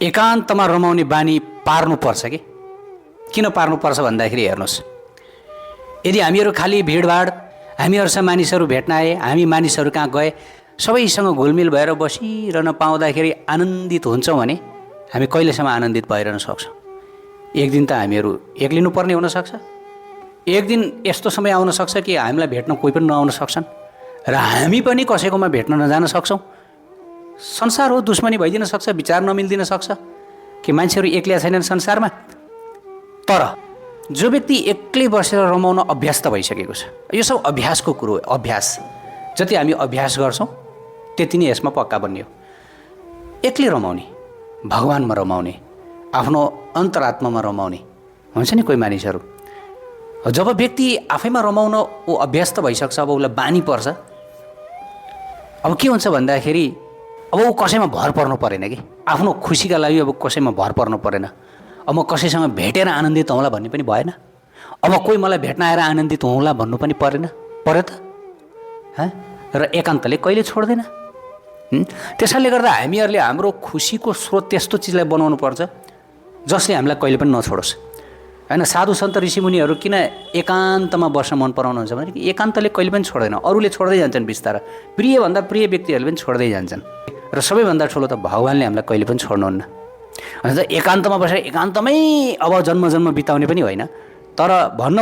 एकान्तमा रमाउने बानी पार्नुपर्छ कि किन पार्नुपर्छ भन्दाखेरि हेर्नुहोस्, यदि हामीहरू खालि भिडभाड हामीहरूसँग मानिसहरू भेट्न आए, हामी मानिसहरू कहाँ गए, सबैसँग घुलमिल भएर बसिरहन पाउँदाखेरि आनन्दित हुन्छौँ भने हामी कहिलेसम्म आनन्दित भइरहन सक्छौँ? एक दिन त हामीहरू एक्लिनुपर्ने हुनसक्छ। एक दिन यस्तो समय आउन सक्छ कि हामीलाई भेट्न कोही पनि नआउन सक्छन् र हामी पनि कसैकोमा भेट्न नजान सक्छौँ। संसार हो, दुश्मनी भइदिन सक्छ, विचार नमिल्दिन सक्छ कि मान्छेहरू एक्लिया छैनन् संसारमा। तर जो व्यक्ति एक्लै बसेर रमाउन अभ्यस्त भइसकेको छ, यो सब अभ्यासको कुरो हो। अभ्यास जति हामी अभ्यास गर्छौँ त्यति नै यसमा पक्का बन्ने हो। एक्लै रमाउने, भगवानमा रमाउने, आफ्नो अन्तरात्मामा रमाउने हुन्छ नि कोही मानिसहरू। जब व्यक्ति आफैमा रमाउन ऊ अभ्यस्त भइसक्छ, अब उसलाई बानी पर्छ, अब के हुन्छ भन्दाखेरि अब ऊ कसैमा भर पर्नु परेन कि आफ्नो खुसीका लागि अब कसैमा भर पर्नु परेन। अब म कसैसँग भेटेर आनन्दित हौँला भन्ने पनि भएन। अब कोही मलाई भेट्न आएर आनन्दित हौँला भन्नु पनि पर्यो त र एकान्तले कहिले छोड्दैन। त्यसैले गर्दा हामीहरूले हाम्रो खुसीको स्रोत त्यस्तो चिजलाई बनाउनु पर्छ जसले हामीलाई कहिले पनि नछोडोस् होइन। साधु सन्त ऋषिमुनिहरू किन एकान्तमा बस्न मन पराउनुहुन्छ भने एकान्तले कहिले पनि छोड्दैन, अरूले छोड्दै जान्छन् बिस्तारा। प्रियभन्दा प्रिय व्यक्तिहरूले पनि छोड्दै जान्छन् र सबैभन्दा ठुलो त भगवान्ले हामीलाई कहिले पनि छोड्नुहुन्न। एकान्तमा बसेर एकान्तमै अब जन्म जन्म बिताउने पनि होइन, तर भन्न